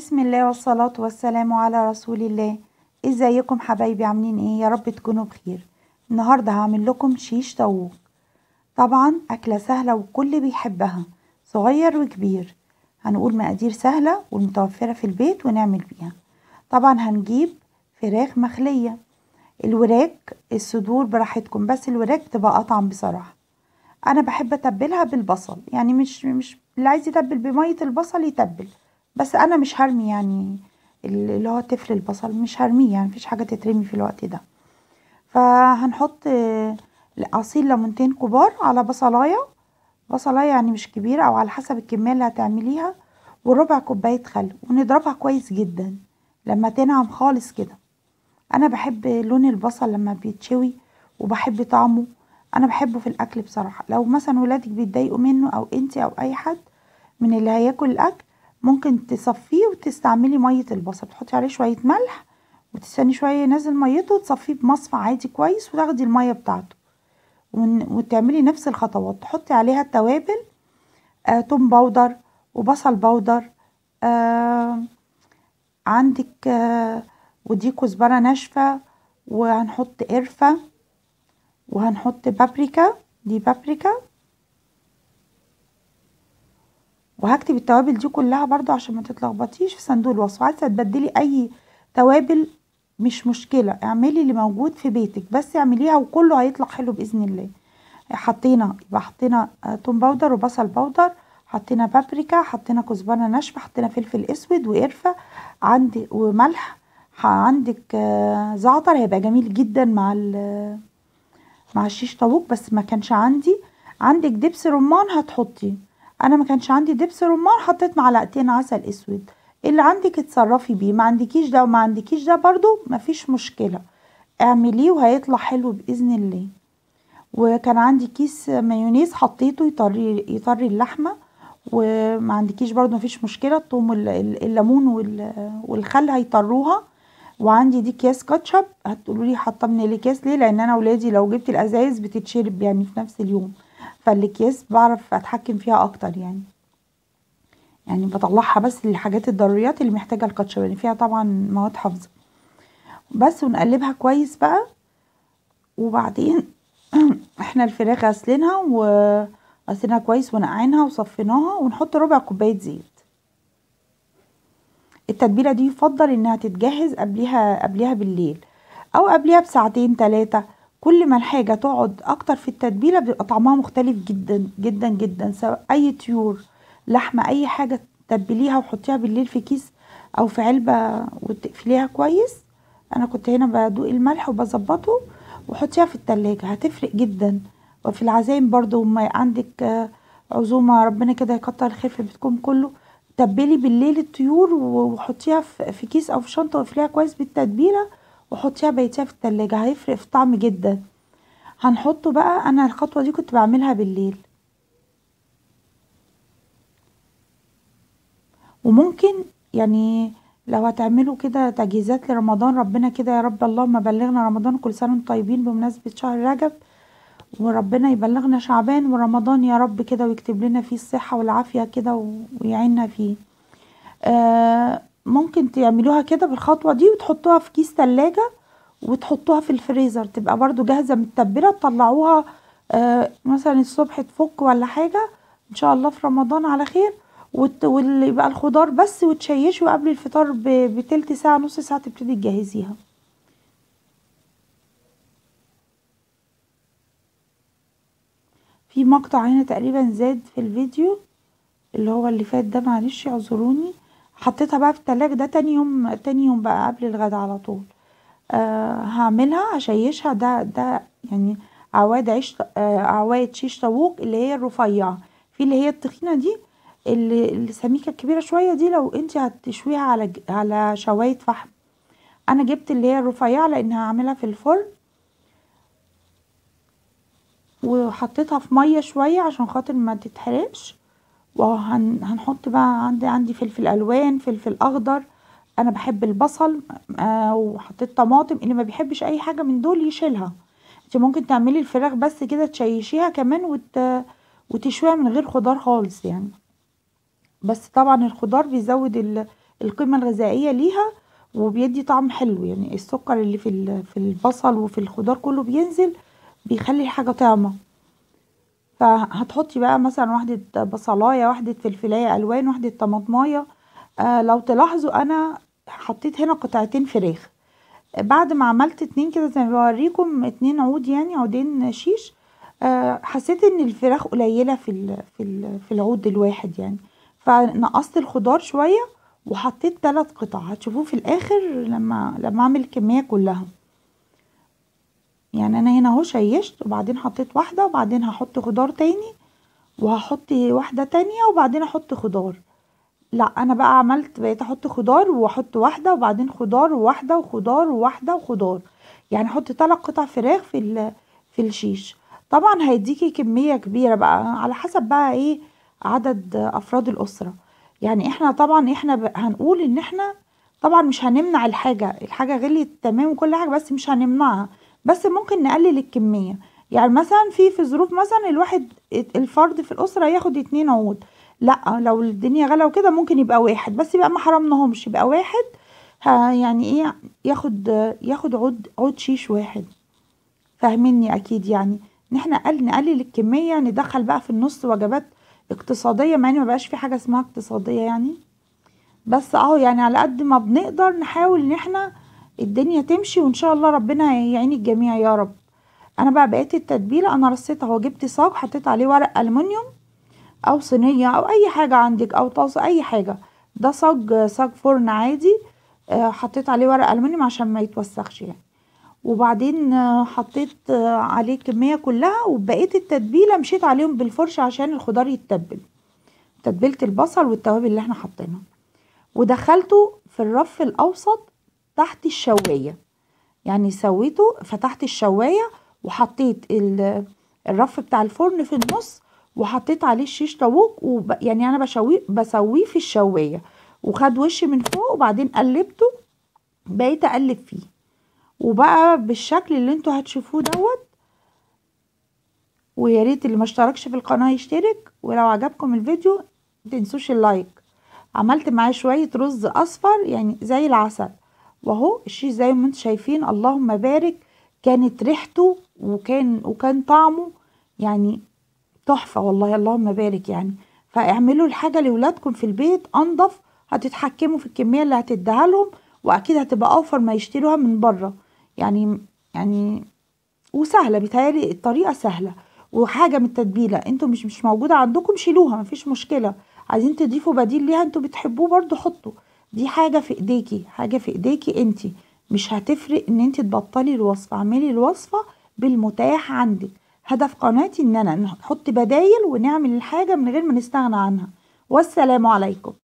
بسم الله والصلاة والسلام على رسول الله. ازيكم حبايبي، عاملين ايه؟ يا رب تكونوا بخير. النهاردة هعمل لكم شيش طاووق، طبعا اكلة سهلة والكل بيحبها صغير وكبير. هنقول مقادير سهلة والمتوفرة في البيت ونعمل بيها. طبعا هنجيب فراخ مخلية، الوراك الصدور براحتكم، بس الوراك تبقى اطعم بصراحة. انا بحب اتبلها بالبصل، يعني مش اللي عايز يتبل بمية البصل يتبل، بس انا مش هرمي، يعني اللي هو تفل البصل مش هرميه، يعني مفيش حاجة تترمي في الوقت ده. فهنحط عصير ليمونتين كبار على بصلايه، بصلايه يعني مش كبيرة او على حسب الكمية اللي هتعمليها، وربع كوباية خل، ونضربها كويس جدا لما تنعم خالص كده. انا بحب لون البصل لما بيتشوي وبحب طعمه، انا بحبه في الاكل بصراحة. لو مثلا ولادك بيتضايقوا منه او انتي او اي حد من اللي هياكل الاكل، ممكن تصفية وتستعملي مية البصل، تحطي عليه شوية ملح وتستني شوية ينزل ميته، وتصفية بمصفى عادي كويس وتاخدي المية بتاعته، وتعملي نفس الخطوات. تحطي عليها التوابل، توم powder وبصل powder، عندك ودي كزبره ناشفة، وهنحط قرفه، وهنحط بابريكا، دي بابريكا. وهكتب التوابل دي كلها برضو عشان ما تتلخبطيش في صندوق الوصف. عايزه تبدلي اي توابل مش مشكلة، اعملي اللي موجود في بيتك بس اعمليها وكله هيطلع حلو باذن الله. حطينا يبقى حطينا توم powder وبصل powder، حطينا بابريكا، حطينا كزبره ناشفة، حطينا فلفل اسود وقرفه عندي وملح، عندك زعتر هيبقى جميل جدا مع الشيش طاووق، بس ما كانش عندي. عندك دبس رمان هتحطي، انا ما كانش عندي دبس رمان، حطيت معلقتين عسل اسود. اللي عندك اتصرفي بيه، ما عندكيش ده وما عندكيش ده برضو مفيش مشكلة، اعمليه وهيطلع حلو باذن الله. وكان عندي كيس مايونيز حطيته يطري اللحمة، وما عندكيش برضو مفيش مشكلة، الثوم الليمون والخل هيطروها. وعندي دي اكياس كاتشب، هتقولوا لي حاطه من الاكياس ليه؟ لان انا ولادي لو جبت الازايز بتتشرب يعني في نفس اليوم، فالاكياس بعرف اتحكم فيها اكتر، يعني بطلعها بس للحاجات الضروريات اللي محتاجه الكاتشب، لان فيها طبعا مواد حافظه بس. ونقلبها كويس بقى. وبعدين احنا الفراخ غسلينها وغسلينها كويس ونقعينها وصفيناها، ونحط ربع كوباية زيت. التتبيله دي يفضل انها تتجهز قبلها بالليل او قبلها بساعتين ثلاثة. كل ما الحاجة تقعد اكتر في التتبيله بيبقى طعمها مختلف جدا جدا جدا. سواء اي طيور، لحمه، اي حاجة تتبليها وحطيها بالليل في كيس او في علبة وتقفليها كويس. انا كنت هنا بدوق الملح وبظبطه، وحطيها في التلاجة هتفرق جدا. وفي العزايم برضو، ما عندك عزومة ربنا كده يكتر الخير في بيتكم كله، تبلي بالليل الطيور وحطيها في كيس او في شنطه وقفليها كويس بالتتبيله، وحطيها بيتيها في التلاجة، هيفرق في الطعم جدا. هنحطه بقى، انا الخطوة دي كنت بعملها بالليل. وممكن يعني لو هتعملوا كده تجهيزات لرمضان، ربنا كده يا رب اللهم بلغنا رمضان، كل سنة وانتم طيبين بمناسبة شهر رجب، وربنا يبلغنا شعبان ورمضان يا رب كده، ويكتب لنا فيه الصحة والعافية كده ويعيننا فيه. ممكن تعملوها كده بالخطوة دي وتحطوها في كيس تلاجة وتحطوها في الفريزر، تبقى برضو جاهزة متبلة، تطلعوها مثلا الصبح تفك ولا حاجة ان شاء الله في رمضان على خير. ويبقى الخضار بس، وتشيشوا قبل الفطار بتلت ساعة نص ساعة تبتدي تجهزيها. في مقطع هنا تقريبا زاد في الفيديو اللي هو اللي فات ده، معلش اعذروني. حطيتها بقى في التلاجة، ده تاني يوم بقى قبل الغدا على طول. هعملها هشيشها. ده يعني عواد عيش، عواد شيش طاووق اللي هي الرفيعة، في اللي هي التخينه دي اللي السميكه الكبيرة شوية دي لو انت هتشويها على شوايه فحم. انا جبت اللي هي الرفيعة لان هعملها في الفرن، وحطيتها في مية شوية عشان خاطر ما تتحرقش. وهنحط بقى عندي فلفل الوان، فلفل اخضر، انا بحب البصل، وحطيت طماطم. اللي ما بيحبش اي حاجة من دول يشيلها. انت ممكن تعملي الفراخ بس كده تشيشيها كمان وتشويها من غير خضار خالص يعني، بس طبعا الخضار بيزود القيمة الغذائية ليها، وبيدي طعم حلو. يعني السكر اللي في البصل وفي الخضار كله بينزل، بيخلي الحاجة طعمة. فهتحطي بقى مثلا واحدة بصلاية، واحدة فلفلاية ألوان، واحدة طماطماية. لو تلاحظوا أنا حطيت هنا قطعتين فراخ بعد ما عملت 2 كده زي ما بوريكم، 2 عود يعني عودين شيش. حسيت ان الفراخ قليلة في العود الواحد يعني، فنقصت الخضار شوية وحطيت 3 قطع. هتشوفوه في الاخر لما اعمل الكمية كلها. يعني انا هنا اهو شيشت، وبعدين حطيت واحدة، وبعدين هحط خضار تاني، وهحط واحدة تانية، وبعدين احط خضار. لا انا بقى عملت بقيت احط خضار واحط واحدة، وبعدين خضار وواحدة وخضار وواحدة وخضار، يعني احط 3 قطع فراخ في الشيش. طبعا هيديكي كمية كبيرة بقى على حسب بقى ايه عدد افراد الاسرة. يعني احنا طبعا هنقول ان احنا طبعا مش هنمنع الحاجة، الحاجة غليت تمام وكل حاجة، بس مش هنمنعها، بس ممكن نقلل الكمية. يعني مثلا في ظروف مثلا الواحد الفرد في الاسرة ياخد 2 عود، لا لو الدنيا غلا وكده ممكن يبقى واحد بس، يبقى ما حرمناهمش، يبقى واحد يعني ايه ياخد عود شيش واحد. فاهميني اكيد يعني ان احنا نقلل الكمية، ندخل بقى في النص وجبات اقتصادية، مع ان ما بقاش في حاجة اسمها اقتصادية يعني، بس اهو يعني على قد ما بنقدر نحاول ان احنا الدنيا تمشي، وان شاء الله ربنا يعين الجميع يا رب. انا بقى بقيت التتبيله انا رصيتها اهو، جبت صاج حطيت عليه ورق ألمنيوم او صينية او اي حاجة عندك او طاسه اي حاجة، ده صاج فرن عادي، حطيت عليه ورق ألمنيوم عشان ما يتوسخش يعني. وبعدين حطيت عليه الكمية كلها، وبقيت التتبيله مشيت عليهم بالفرشه عشان الخضار يتبل، تتبيله البصل والتوابل اللي احنا حطيناها، ودخلته في الرف الاوسط تحت الشوايه. يعني سويته فتحت الشوايه وحطيت الرف بتاع الفرن في النص، وحطيت عليه الشيش طاووق، يعني انا بسويه في الشوايه، وخد وش من فوق، وبعدين قلبته، بقيت اقلب فيه، وبقى بالشكل اللي انتوا هتشوفوه دوت. ويا ريت اللي ما اشتركش في القناة يشترك، ولو عجبكم الفيديو متنسوش ال like. عملت معاه شوية رز اصفر يعني زي العسل، واهو الشيش زي ما انتوا شايفين اللهم بارك، كانت ريحته وكان طعمه يعني تحفة والله، اللهم بارك يعني. فاعملوا الحاجة لولادكم في البيت انضف، هتتحكموا في الكمية اللي هتديها لهم، واكيد هتبقى اوفر ما يشتروها من بره يعني وسهلة، بيتهيألي الطريقة سهلة. وحاجه من التتبيله انتوا مش موجودة عندكم شيلوها مفيش مشكلة، عايزين تضيفوا بديل ليها انتوا بتحبوه برضو حطوا، دي حاجة في ايديكي، حاجة في ايديكي انتي، مش هتفرق ان انتي تبطلي الوصفة، اعملي الوصفة بالمتاح عندك. هدف قناتي ان انا نحط بدايل ونعمل الحاجة من غير ما نستغنى عنها. والسلام عليكم.